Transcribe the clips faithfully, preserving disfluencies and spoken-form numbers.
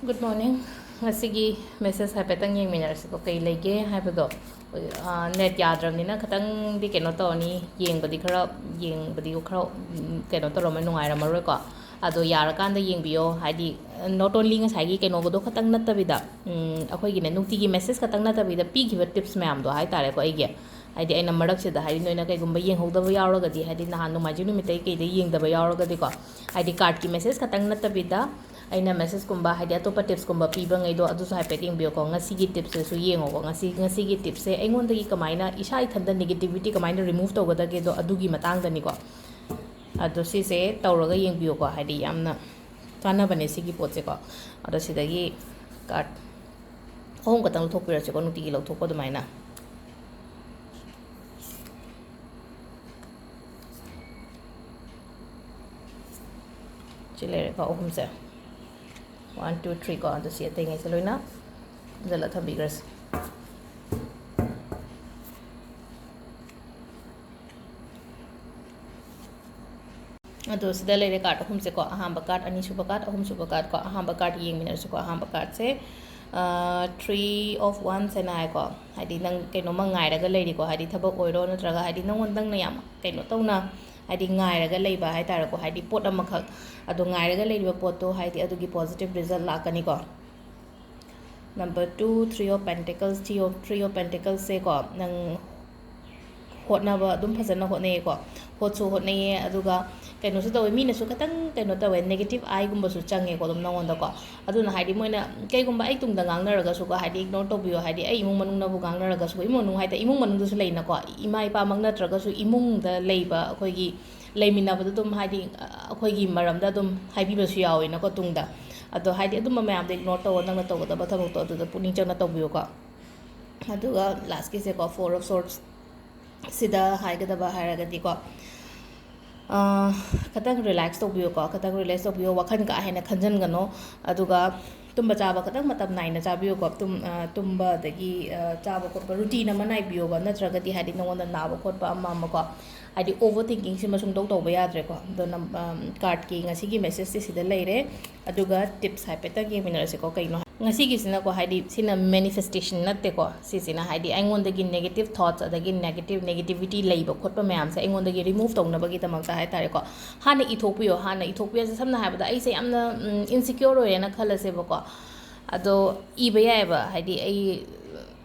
Good morning. ꯉꯁꯤꯒꯤ message ꯍꯥꯏꯐꯦꯠꯇꯪ ꯌꯦꯡꯃꯤꯟꯅꯔꯁꯤꯀꯣ, ꯀꯩ ꯂꯩꯒꯦ ꯍꯥꯏꯕꯗꯣ꯫ ꯑꯥ, net ꯌꯥꯗ꯭ꯔꯕꯅꯤꯅ ꯈꯤꯇꯪꯗꯤ ꯀꯩꯅꯣ ꯇꯧꯔꯅꯤ, ꯌꯦꯡꯕꯗꯤ ꯈꯔ, ꯌꯦꯡꯕꯗꯤ ꯈꯔ, ꯎꯝ, ꯀꯩꯅꯣ ꯇꯧꯔꯝꯃꯣꯏ, ꯅꯨꯡꯉꯥꯏꯔꯝꯃꯔꯣꯏꯀꯣ꯫ ꯑꯗꯣ ꯌꯥꯔꯀꯥꯟꯗ ꯌꯦꯡꯕꯤꯌꯣ, ꯍꯥꯏꯗꯤ not only ꯉꯁꯥꯏꯒꯤ ꯀꯩꯅꯣꯒꯗꯣ ꯈꯛꯇꯪ ꯅꯠꯇꯕꯤꯗ, ꯎꯝ, ꯑꯩꯈꯣꯏꯒꯤꯅꯦ, ꯅꯨꯡꯇꯤꯒꯤ message ꯈꯛꯇꯪ ꯅꯠꯇꯕꯤꯗ ꯄꯤꯈꯤꯕ tips ꯃꯌꯥꯝꯗꯣ ꯍꯥꯏꯇꯥꯔꯦꯀꯣ, ꯑꯩꯒꯤ ꯍꯥꯏꯗꯤ ꯑꯩꯅ ꯃꯔꯛꯁꯤꯗ ꯍꯥꯏꯗꯤ ꯅꯣꯏꯅ ꯀꯩꯒꯨꯝꯕ ꯌꯦꯡꯍꯧꯗꯕ ꯌꯥꯎꯔꯒꯗꯤ, ꯍꯥꯏꯗꯤ ꯅꯍꯥꯟ ꯅꯣꯡꯃꯥꯏꯖꯤꯡ ꯅꯨꯃꯤꯠꯇꯩ ꯀꯩꯗꯩ ꯌꯦꯡꯗꯕ ꯌꯥꯎꯔꯒꯗꯤꯀꯣ, ꯍꯥꯏꯗꯤ cardꯀꯤ message ꯈꯛꯇꯪ ꯅꯠꯇꯕꯤꯗ ꯑꯩꯅ messageꯀꯨꯝꯕ, ꯍꯥꯏꯗꯤ ꯑꯇꯣꯞꯄ tipsꯀꯨꯝꯕ ꯄꯤꯕꯉꯩꯗꯣ ꯑꯗꯨꯁꯨ ꯍꯥꯏꯐꯦꯠ ꯌꯦꯡꯕꯤꯌꯨꯀꯣ꯫ ꯉꯁꯤꯒꯤ tipsꯁꯤꯁꯨ ꯌꯦꯡꯉꯣꯀꯣ꯫ ꯉꯁꯤ, ꯉꯁꯤꯒꯤ tipsꯁꯦ ꯑꯩꯉꯣꯟꯗꯒꯤ ꯀꯃꯥꯏꯅ ꯏꯁꯥ ꯏꯊꯟꯇ negativity ꯀꯃꯥꯏꯅ remove ꯇꯧꯒꯗꯒꯦꯗꯣ ꯑꯗꯨꯒꯤ ꯃꯇꯥꯡꯗꯅꯤꯀꯣ꯫ ꯑꯗꯣ ꯁꯤꯁꯦ ꯇꯧꯔꯒ ꯌꯦꯡꯕꯤꯌꯨꯀꯣ, ꯍꯥꯏꯗꯤ ꯌꯥꯝꯅ ꯀꯥꯟꯅꯕꯅꯦ ꯁꯤꯒꯤ ꯄꯣꯠꯁꯦꯀꯣ꯫ ꯑꯗꯣ ꯁꯤꯗꯒꯤ card ꯑꯍꯨꯝ ꯈꯛꯇꯪ ꯂꯧꯊꯣꯛꯄꯤꯔꯁꯤꯀꯣ, ꯅꯨꯡꯇꯤꯒꯤ ꯂꯧꯊꯣꯛꯄ ꯑꯗꯨꯃꯥꯏꯅ꯫ ꯁꯤ ꯂꯩꯔꯦꯀꯣ ꯑꯍꯨꯝꯁꯦ, one, two, three ꯀꯣ꯫ ꯑꯗꯣ ꯁꯤ ꯑꯇꯩꯉꯩꯁꯦ ꯂꯣꯏꯅ ꯈꯨꯝꯖꯤꯜꯂ ꯊꯝꯕꯤꯈ꯭ꯔꯁꯤ꯫ ꯑꯗꯣ ꯁꯤꯗ ꯂꯩꯔꯦ card ꯑꯍꯨꯝꯁꯦꯀꯣ, ꯑꯍꯥꯟꯕ card, ꯑꯅꯤꯁꯨꯕ card, ꯑꯍꯨꯝꯁꯨꯕ card ꯀꯣ꯫ ꯑꯍꯥꯟꯕ card ꯌꯦꯡꯃꯤꯟꯅꯔꯁꯤꯀꯣ꯫ ꯑꯍꯥꯟꯕ cardꯁꯦ, ꯑ, Three of Wands ꯍꯥꯏꯅ ꯍꯥꯏꯀꯣ, ꯍꯥꯏꯗꯤ ꯅꯪ ꯀꯩꯅꯣꯝꯃ ꯉꯥꯏꯔꯒ ꯂꯩꯔꯤꯀꯣ, ꯍꯥꯏꯗꯤ ꯊꯕꯛ ꯑꯣꯏꯔꯣ, ꯅꯠꯇ꯭ꯔꯒ ꯍꯥꯏꯗꯤ ꯅꯪꯉꯣꯟ-, ꯅꯪꯅ ꯌꯥꯝ ꯀꯩꯅꯣ ꯇꯧꯅ ꯍꯥꯏꯗꯤ ꯉꯥꯏꯔꯒ ꯂꯩꯕ ꯍꯥꯏꯇꯥꯔꯦꯀꯣ, ꯍꯥꯏꯗꯤ ꯄꯣꯠ ꯑꯃꯈꯛ꯫ ꯑꯗꯣ ꯉꯥꯏꯔꯒ ꯂꯩꯔꯤꯕ ꯄꯣꯠꯇꯣ ꯍꯥꯏꯗꯤ ꯑꯗꯨꯒꯤ positive result ꯂꯥꯛꯀꯅꯤꯀꯣ꯫ Number two, Three of Pentacles꯫ Three of, Three of Pentaclesꯁꯦꯀꯣ, ꯅꯪ ꯍꯣꯠꯅꯕ ꯑꯗꯨꯝ ꯐꯖꯅ ꯍꯣꯠꯅꯩꯌꯦꯀꯣ, ꯍꯣꯠꯁꯨ ꯍꯣꯠꯅꯩꯌꯦ, ꯑꯗꯨꯒ ꯀꯩꯅꯣꯁꯨ ꯇꯧꯋꯦ, ꯃꯤꯅꯁꯨ ꯈꯤꯇꯪ ꯀꯩꯅꯣ ꯇꯧꯋꯦ, negative eyeꯒꯨꯝꯕꯁꯨ ꯆꯪꯉꯦꯀꯣ ꯑꯗꯨꯝ ꯅꯉꯣꯟꯗꯀꯣ꯫ ꯑꯗꯨꯅ ꯍꯥꯏꯗꯤ ꯃꯣꯏꯅ ꯀꯩꯒꯨꯝꯕ ꯑꯩ ꯇꯨꯡꯗ ꯉꯥꯡꯅꯔꯒꯁꯨꯀꯣ, ꯍꯥꯏꯗꯤ ignore ꯇꯧꯕꯤꯌꯣ, ꯍꯥꯏꯗꯤ ꯑꯩ ꯏꯃꯨꯡ ꯃꯅꯨꯡꯅꯕꯨ ꯉꯥꯡꯅꯔꯒꯁꯨ, ꯏꯃꯨꯡ ꯃꯅꯨꯡ ꯍꯥꯏꯗꯤ ꯏꯃꯨꯡ ꯃꯅꯨꯡꯗꯁꯨ ꯂꯩꯅꯀꯣ, ꯏꯃꯥ ꯏꯄꯥꯃꯛ ꯅꯠꯇ꯭ꯔꯒꯁꯨ ꯏꯃꯨꯡꯗ ꯂꯩꯕ ꯑꯩꯈꯣꯏꯒꯤ ꯂꯩꯃꯤꯟꯅꯕꯗ ꯑꯗꯨꯝ ꯍꯥꯏꯗꯤ ꯑꯩꯈꯣꯏꯒꯤ ꯃꯔꯝꯗ ꯑꯗꯨꯝ ꯍꯥꯏꯕꯤꯕꯁꯨ ꯌꯥꯎꯋꯦꯅꯀꯣ ꯇꯨꯡꯗ꯫ ꯑꯗꯣ ꯍꯥꯏꯗꯤ ꯑꯗꯨꯝꯕ ꯃꯌꯥꯝꯗꯣ ignore ꯇꯧꯋꯣ, ꯅꯪꯅ ꯇꯧꯒꯗꯕ ꯊꯕꯛꯇꯣ ꯑꯗꯨꯗ ꯄꯨꯛꯅꯤꯡ ꯆꯪꯅ ꯇꯧꯕꯤꯌꯨꯀꯣ꯫ ꯑꯗꯨꯒ lastꯀꯤꯁꯦꯀꯣ, Four of Swords ꯁꯤꯗ ꯍꯥꯏꯒꯗꯕ ꯍꯥꯏꯔꯒꯗꯤꯀꯣ, ꯑꯥ, ꯈꯤꯇꯪ relax ꯇꯧꯕꯤꯌꯨꯀꯣ, ꯈꯤꯇꯪ relax ꯇꯧꯕꯤꯌꯣ, ꯋꯥꯈꯜ ꯀꯥ ꯍꯦꯟꯅ ꯈꯟꯖꯟꯒꯅꯣ꯫ ꯑꯗꯨꯒ ꯇꯨꯝꯕ ꯆꯥꯕ ꯈꯤꯇꯪ ꯃꯇꯝ ꯅꯥꯏꯅ ꯆꯥꯕꯤꯌꯨꯀꯣ꯫ ꯇꯨꯝ-, ꯑ, ꯇꯨꯝꯕ, ꯑꯗꯒꯤ, ꯑ, ꯆꯥꯕ ꯈꯣꯠꯄ routine ꯑꯃ ꯅꯥꯏꯕꯤꯌꯣꯕ, ꯅꯠꯇ꯭ꯔꯒꯗꯤ ꯍꯥꯏꯗꯤ ꯅꯉꯣꯟꯗ ꯅꯥꯕ ꯈꯣꯠꯄ ꯑꯃ ꯑꯃꯀꯣ, ꯍꯥꯏꯗꯤ overthinkingꯁꯤꯃ ꯁꯨꯡꯇꯧ ꯇꯧꯕ ꯌꯥꯗ꯭ꯔꯦꯀꯣ꯫ ꯑꯗꯣ ꯅꯝ-, ꯑꯝ, cardꯀꯤ ꯉꯁꯤꯒꯤ messageꯁꯦ ꯁꯤꯗ ꯂꯩꯔꯦ꯫ ꯑꯗꯨꯒ tips ꯍꯥꯏꯐꯦꯠꯇꯪ ꯌꯦꯡꯃꯤꯟꯅꯔꯁꯤꯀꯣ꯫ ꯀꯩꯅꯣ ꯉꯁꯤꯒꯤꯁꯤꯅꯀꯣ, ꯍꯥꯏꯗꯤ ꯁꯤꯅ manifestation ꯅꯠꯇꯦꯀꯣ꯫ ꯁꯤꯁꯤꯅ ꯍꯥꯏꯗꯤ ꯑꯩꯉꯣꯟꯗꯒꯤ negative thoughts ꯑꯗꯒꯤ negative, negativity ꯂꯩꯕ ꯈꯣꯠꯄ ꯃꯌꯥꯝꯁꯦ ꯑꯩꯉꯣꯟꯗꯒꯤ remove ꯇꯧꯅꯕꯒꯤꯗꯃꯛꯇ ꯍꯥꯏꯇꯥꯔꯦꯀꯣ꯫ ꯍꯥꯟꯅ ꯏꯊꯣꯛꯄꯤꯌꯣ꯫ ꯍꯥꯟꯅ ꯏꯊꯣꯛꯄꯤꯌꯣꯁꯦ, ꯁꯝꯅ ꯍꯥꯏꯔꯕꯗ ꯑꯩꯁꯦ ꯌꯥꯝꯅ, ꯎꯝ, insecure ꯑꯣꯏꯔꯦꯅ ꯈꯜꯂꯁꯦꯕꯀꯣ꯫ ꯑꯗꯣ ꯏꯕ ꯌꯥꯏꯑꯕ, ꯍꯥꯏꯗꯤ ꯑꯩ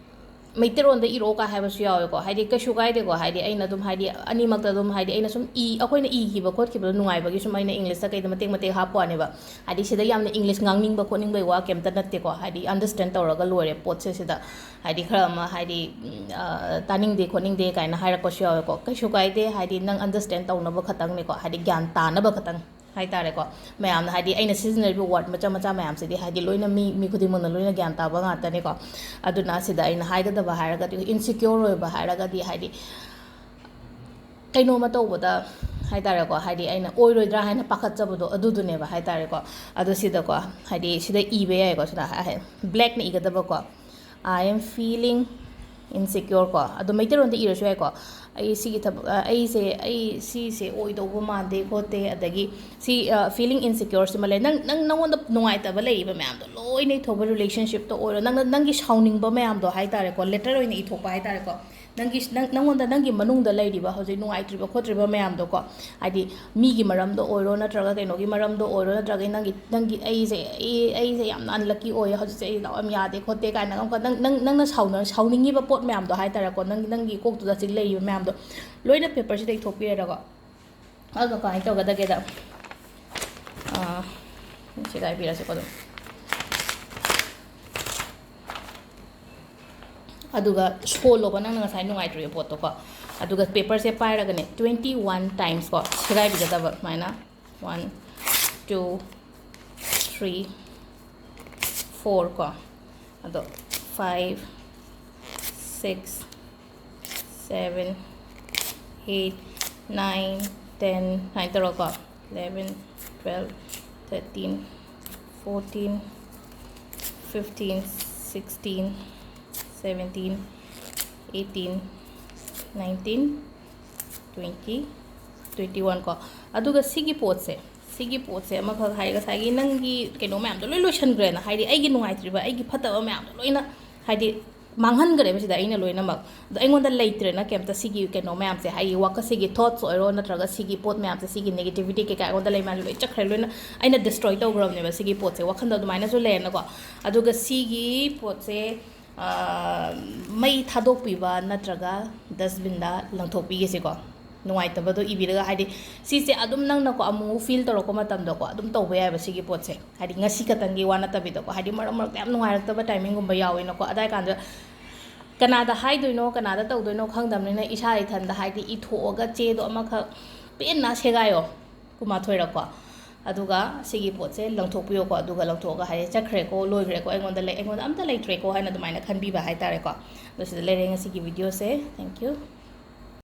ꯃꯩꯇꯩꯔꯣꯟꯗ ꯏꯔꯛꯑꯣ ꯀꯥꯏ ꯍꯥꯏꯕꯁꯨ ꯌꯥꯎꯋꯦꯀꯣ꯫ ꯍꯥꯏꯗꯤ ꯀꯩꯁꯨ ꯀꯥꯏꯗꯦꯀꯣ꯫ ꯍꯥꯏꯗꯤ ꯑꯩꯅ ꯑꯗꯨꯝ, ꯍꯥꯏꯗꯤ ꯑꯅꯤꯃꯛꯇ ꯑꯗꯨꯝ, ꯍꯥꯏꯗꯤ ꯑꯩꯅ ꯁꯨꯝ ꯏ-, ꯑꯩꯈꯣꯏꯅ ꯏꯈꯤꯕ ꯈꯣꯠꯈꯤꯕꯗꯣ ꯅꯨꯡꯉꯥꯏꯕꯒꯤ ꯁꯨꯝ ꯑꯩꯅ Englishꯇ ꯀꯩꯗ ꯃꯇꯦꯛ ꯃꯇꯦꯛ ꯍꯥꯞꯄ ꯋꯥꯅꯦꯕ꯫ ꯍꯥꯏꯗꯤ ꯁꯤꯗ ꯌꯥꯝꯅ English ꯉꯥꯡꯅꯤꯡꯕ ꯈꯣꯠꯅꯤꯡꯕꯩ ꯋꯥ ꯀꯩꯝꯇ ꯅꯠꯇꯦꯀꯣ꯫ ꯍꯥꯏꯗꯤ understand ꯇꯧꯔꯒ ꯂꯣꯏꯔꯦ ꯄꯣꯠꯁꯦ ꯁꯤꯗ꯫ ꯍꯥꯏꯗꯤ ꯈꯔ ꯑꯃ, ꯍꯥꯏꯗꯤ, ꯎꯝ, ꯑ, ꯇꯥꯅꯤꯡꯗꯦ ꯈꯣꯠꯅꯤꯡꯗꯦ ꯀꯥꯏꯅ ꯍꯥꯏꯔꯛꯄꯁꯨ ꯌꯥꯎꯋꯦꯀꯣ꯫ ꯀꯩꯁꯨ ꯀꯥꯏꯗꯦ꯫ ꯍꯥꯏꯗꯤ ꯅꯪ understand ꯇꯧꯅꯕ ꯈꯛꯇꯪꯅꯦꯀꯣ꯫ ꯍꯥꯏꯗꯤ ꯒ꯭ꯌꯥꯟ ꯇꯥꯅꯕ ꯈꯛꯇꯪ ꯍꯥꯏꯇꯥꯔꯦꯀꯣ꯫ ꯃꯌꯥꯝꯅ, ꯍꯥꯏꯗꯤ ꯑꯩꯅ ꯁꯤꯖꯤꯟꯅꯔꯤꯕ word ꯃꯆꯥ ꯃꯆꯥ ꯃꯌꯥꯝꯁꯤꯗꯤ ꯍꯥꯏꯗꯤ ꯂꯣꯏꯅ ꯃꯤ, ꯃꯤ ꯈꯨꯗꯤꯡꯃꯛꯅ ꯂꯣꯏꯅ ꯒ꯭ꯌꯥꯟ ꯇꯥꯕ ꯉꯥꯛꯇꯅꯤꯀꯣ꯫ ꯑꯗꯨꯅ ꯁꯤꯗ ꯑꯩꯅ ꯍꯥꯏꯒꯗꯕ ꯍꯥꯏꯔꯒꯗꯤ, insecure ꯑꯣꯏꯕ ꯍꯥꯏꯔꯒꯗꯤ ꯍꯥꯏꯗꯤ ꯀꯩꯅꯣꯝꯃ ꯇꯧꯕꯗ ꯍꯥꯏꯇꯥꯔꯦꯀꯣ, ꯍꯥꯏꯗꯤ ꯑꯩꯅ ꯑꯣꯏꯔꯣꯏꯗ꯭ꯔꯥ ꯍꯥꯏꯅ ꯄꯥꯈꯠꯆꯕꯗꯣ ꯑꯗꯨꯗꯨꯅꯦꯕ ꯍꯥꯏꯇꯥꯔꯦꯀꯣ꯫ ꯑꯗꯣ ꯁꯤꯗꯀꯣ, ꯍꯥꯏꯗꯤ ꯁꯤꯗ ꯏꯕ ꯌꯥꯏꯀꯣ꯫ ꯁꯤꯗ ꯍꯥꯏ-, ꯍꯥꯏ-, blackꯅ ꯏꯒꯗꯕꯀꯣ꯫ "I am feeling insecure" ꯀꯣ꯫ ꯑꯗꯣ ꯃꯩꯇꯩꯂꯣꯟꯗ ꯏꯔꯁꯨ ꯌꯥꯏꯀꯣ꯫ "ꯑꯩ ꯁꯤꯒꯤ ꯊꯕꯛ, ꯑ, ꯑꯩꯁꯦ, ꯑꯩ ꯁꯤꯁꯦ ꯑꯣꯏꯗꯧꯕ ꯃꯥꯟꯗꯦ ꯈꯣꯠꯇꯦ", ꯑꯗꯒꯤ ꯁꯤ, ꯑ, feeling insecureꯁꯤꯃ ꯂꯩ꯫ ꯅꯪ, ꯅꯪ ꯅꯉꯣꯟꯗ ꯅꯨꯡꯉꯥꯏꯇꯕ ꯂꯩꯔꯤꯕ ꯃꯌꯥꯝꯗꯣ ꯂꯣꯏꯅ ꯏꯊꯣꯛꯄ, relationshipꯇ ꯑꯣꯏꯔꯣ, ꯅꯪꯅ, ꯅꯪꯒꯤ ꯁꯥꯎꯅꯤꯡꯕ ꯃꯌꯥꯝꯗꯣ ꯍꯥꯏꯇꯥꯔꯦꯀꯣ, letter ꯑꯣꯏꯅ ꯏꯊꯣꯛꯄ ꯍꯥꯏꯇꯥꯔꯦꯀꯣ꯫ ꯅꯪꯒꯤ, ꯅꯪ, ꯅꯪꯉꯣꯟꯗ ꯅꯪꯒꯤ ꯃꯅꯨꯡꯗ ꯂꯩꯔꯤꯕ ꯍꯧꯖꯤꯛ ꯅꯨꯡꯉꯥꯏꯇ꯭ꯔꯤꯕ ꯈꯣꯠꯇ꯭ꯔꯤꯕ ꯃꯌꯥꯝꯗꯣꯀꯣ, ꯍꯥꯏꯗꯤ ꯃꯤꯒꯤ ꯃꯔꯝꯗ ꯑꯣꯏꯔꯣ, ꯅꯠꯇ꯭ꯔꯒ ꯀꯩꯅꯣꯒꯤ ꯃꯔꯝꯗ ꯑꯣꯏꯔꯣ, ꯅꯠꯇ꯭ꯔꯒ ꯅꯪꯒꯤ, ꯅꯪꯒꯤ "ꯑꯩꯁꯦ, ꯑꯩ, ꯑꯩꯁꯦ ꯌꯥꯝꯅ unlucky ꯑꯣꯏꯌꯦ, ꯍꯧꯖꯤꯛꯁꯦ ꯑꯩ ꯗꯥꯎ ꯌꯥꯝ ꯌꯥꯗꯦ ꯈꯣꯠꯇꯦ" ꯀꯥꯏꯅ ꯑꯃꯨꯛꯀ ꯅꯪ, ꯅꯪ, ꯅꯪꯅ ꯁꯥꯎꯅ-, ꯁꯥꯎꯅꯤꯡꯉꯤꯕ ꯄꯣꯠ ꯃꯌꯥꯝꯗꯣ ꯍꯥꯏꯇꯥꯔꯦꯀꯣ, ꯅꯪ, ꯅꯪꯒꯤ ꯀꯣꯛꯇꯨꯗ ꯍꯧꯖꯤꯛ ꯂꯩꯔꯤꯕ ꯃꯌꯥꯝꯗꯣ ꯂꯣꯏꯅ paperꯁꯤꯗ ꯏꯊꯣꯛꯄꯤꯔꯦꯗꯀꯣ꯫ ꯑꯗꯨꯒ ꯀꯃꯥꯏꯅ ꯇꯧꯒꯗꯒꯦꯗ, ꯑꯥ, ꯁꯦꯒꯥꯏꯕꯤꯔꯁꯤꯀꯣ ꯑꯗꯨꯝ꯫ ꯑꯗꯨꯒ ꯁꯣꯜꯂꯣꯕ ꯅꯪꯅ ꯉꯁꯥꯏ ꯅꯨꯡꯉꯥꯏꯇ꯭ꯔꯤꯕ ꯄꯣꯠꯇꯣꯀꯣ꯫ ꯑꯗꯨꯒ paperꯁꯦ ꯄꯥꯏꯔꯒꯅꯦ, twenty one timesꯀꯣ, ꯁꯦꯒꯥꯏꯕꯤꯒꯗꯕ ꯁꯨꯃꯥꯏꯅ꯫ One, two, three, four ꯀꯣ꯫ ꯑꯗꯣ five, six, seven, eight, nine, ten, ꯁꯨꯃꯥꯏꯅ ꯇꯧꯔꯒꯀꯣ, eleven, twelve, thirteen, fourteen, fifteen, sixteen, seventeen, eighteen, nineteen, twenty, twenty one ꯀꯣ꯫ ꯑꯗꯨꯒ ꯁꯤꯒꯤ ꯄꯣꯠꯁꯦ, ꯁꯤꯒꯤ ꯄꯣꯠꯁꯦ ꯑꯃꯈꯛ ꯍꯥꯏ, ꯉꯁꯥꯏꯒꯤ ꯅꯪꯒꯤ ꯀꯩꯅꯣ ꯃꯌꯥꯝꯗꯣ ꯂꯣꯏ ꯂꯣꯏꯁꯟꯈ꯭ꯔꯦꯅ, ꯍꯥꯏꯗꯤ ꯑꯩꯒꯤ ꯅꯨꯡꯉꯥꯏꯇ꯭ꯔꯤꯕ, ꯑꯩꯒꯤ ꯐꯠꯇꯕ ꯃꯌꯥꯝꯗꯣ ꯂꯣꯏꯅ, ꯍꯥꯏꯗꯤ ꯃꯥꯡꯍꯟꯈ꯭ꯔꯦꯕ ꯁꯤꯗ ꯑꯩꯅ ꯂꯣꯏꯅꯃꯛ꯫ ꯑꯗꯣ ꯑꯩꯉꯣꯟꯗ ꯂꯩꯇ꯭ꯔꯦꯅ ꯀꯩꯝꯇ, ꯁꯤꯒꯤ ꯀꯩꯅꯣ ꯃꯌꯥꯝꯁꯦ, ꯍꯥꯏꯗꯤ ꯋꯥꯈꯜ, ꯁꯤꯒꯤ ꯊꯣꯠꯁ ꯑꯣꯏꯔꯣ, ꯅꯠꯇ꯭ꯔꯒ ꯁꯤꯒꯤ ꯄꯣꯠ ꯃꯌꯥꯝꯁꯦ, ꯁꯤꯒꯤ ꯅꯦꯒꯦꯇꯤꯚꯤꯇꯤ ꯀꯩꯀꯥ ꯑꯩꯉꯣꯟꯗ ꯂꯩ ꯃꯌꯥꯝꯁꯦ ꯂꯣꯏ ꯆꯠꯈ꯭ꯔꯦ, ꯂꯣꯏꯅ ꯑꯩꯅ ꯗꯤꯁꯇ꯭ꯔꯣꯏ ꯇꯧꯈ꯭ꯔꯕꯅꯦꯕ ꯁꯤꯒꯤ ꯄꯣꯠꯁꯦ꯫ ꯋꯥꯈꯜꯗ ꯑꯗꯨꯃꯥꯏꯅꯁꯨ ꯂꯩꯔꯦꯅꯀꯣ꯫ ꯑꯗꯨꯒ ꯁꯤꯒꯤ ꯄꯣꯠꯁꯦ, ꯑꯥ, ꯃꯩ ꯊꯥꯗꯣꯛꯄꯤꯕ ꯅꯠꯇ꯭ꯔꯒ ꯗꯁꯕꯤꯟꯗ ꯂꯪꯊꯣꯛꯄꯤꯒꯦꯁꯦꯀꯣ꯫ ꯅꯨꯡꯉꯥꯏꯇꯕꯗꯣ ꯏꯕꯤꯔꯒ, ꯍꯥꯏꯗꯤ ꯁꯤꯁꯦ ꯑꯗꯨꯝ ꯅꯪꯅꯀꯣ ꯑꯃꯨꯛ ꯐꯤꯜ ꯇꯧꯔꯛꯄ ꯃꯇꯝꯗꯀꯣ ꯑꯗꯨꯝ ꯇꯧꯕ ꯌꯥꯏꯑꯕ ꯁꯤꯒꯤ ꯄꯣꯠꯁꯦ꯫ ꯍꯥꯏꯗꯤ ꯉꯁꯤ ꯈꯛꯇꯪꯒꯤ ꯋꯥ ꯅꯠꯇꯕꯤꯗꯀꯣ, ꯍꯥꯏꯗꯤ ꯃꯔꯛ ꯃꯔꯛꯇ ꯌꯥꯝ ꯅꯨꯡꯉꯥꯏꯔꯛꯇꯕ ꯇꯥꯏꯃꯤꯡꯒꯨꯝꯕ ꯌꯥꯎꯋꯦꯅꯀꯣ꯫ ꯑꯗꯥꯏ ꯀꯥꯟꯗ ꯀꯅꯥꯗ ꯍꯥꯏꯗꯣꯏꯅꯣ, ꯀꯅꯥꯗ ꯇꯧꯗꯣꯏꯅꯣ ꯈꯪꯗꯕꯅꯤꯅ ꯏꯁꯥ ꯏꯊꯟꯗ, ꯍꯥꯏꯗꯤ ꯏꯊꯣꯛꯑꯒ ꯆꯦꯗꯣ ꯑꯃꯈꯛ ꯄꯦꯟꯅ ꯁꯦꯒꯥꯏꯌꯣ, ꯀꯨꯟꯃꯥꯊꯣꯏꯔꯛꯀꯣ꯫ ꯑꯗꯨꯒ ꯁꯤꯒꯤ ꯄꯣꯠꯁꯦ ꯂꯪꯊꯣꯛꯄꯤꯌꯣꯀꯣ꯫ ꯑꯗꯨꯒ ꯂꯪꯊꯣꯛꯑꯒ, ꯍꯥꯏꯗꯤ ꯆꯠꯈ꯭ꯔꯦꯀꯣ, ꯂꯣꯏꯈ꯭ꯔꯦꯀꯣ, ꯑꯩꯉꯣꯟꯗ ꯂꯩ, ꯑꯩꯉꯣꯟꯗ ꯑꯝꯇ ꯂꯩꯇ꯭ꯔꯦꯀꯣ ꯍꯥꯏꯅ ꯑꯗꯨꯃꯥꯏꯅ ꯈꯟꯕꯤꯕ ꯍꯥꯏꯇꯥꯔꯦꯀꯣ꯫ ꯑꯗꯣ ꯁꯤꯗ ꯂꯩꯔꯦ ꯉꯁꯤꯒꯤ ꯚꯤꯗꯤꯑꯣꯁꯦ꯫ Thank you꯫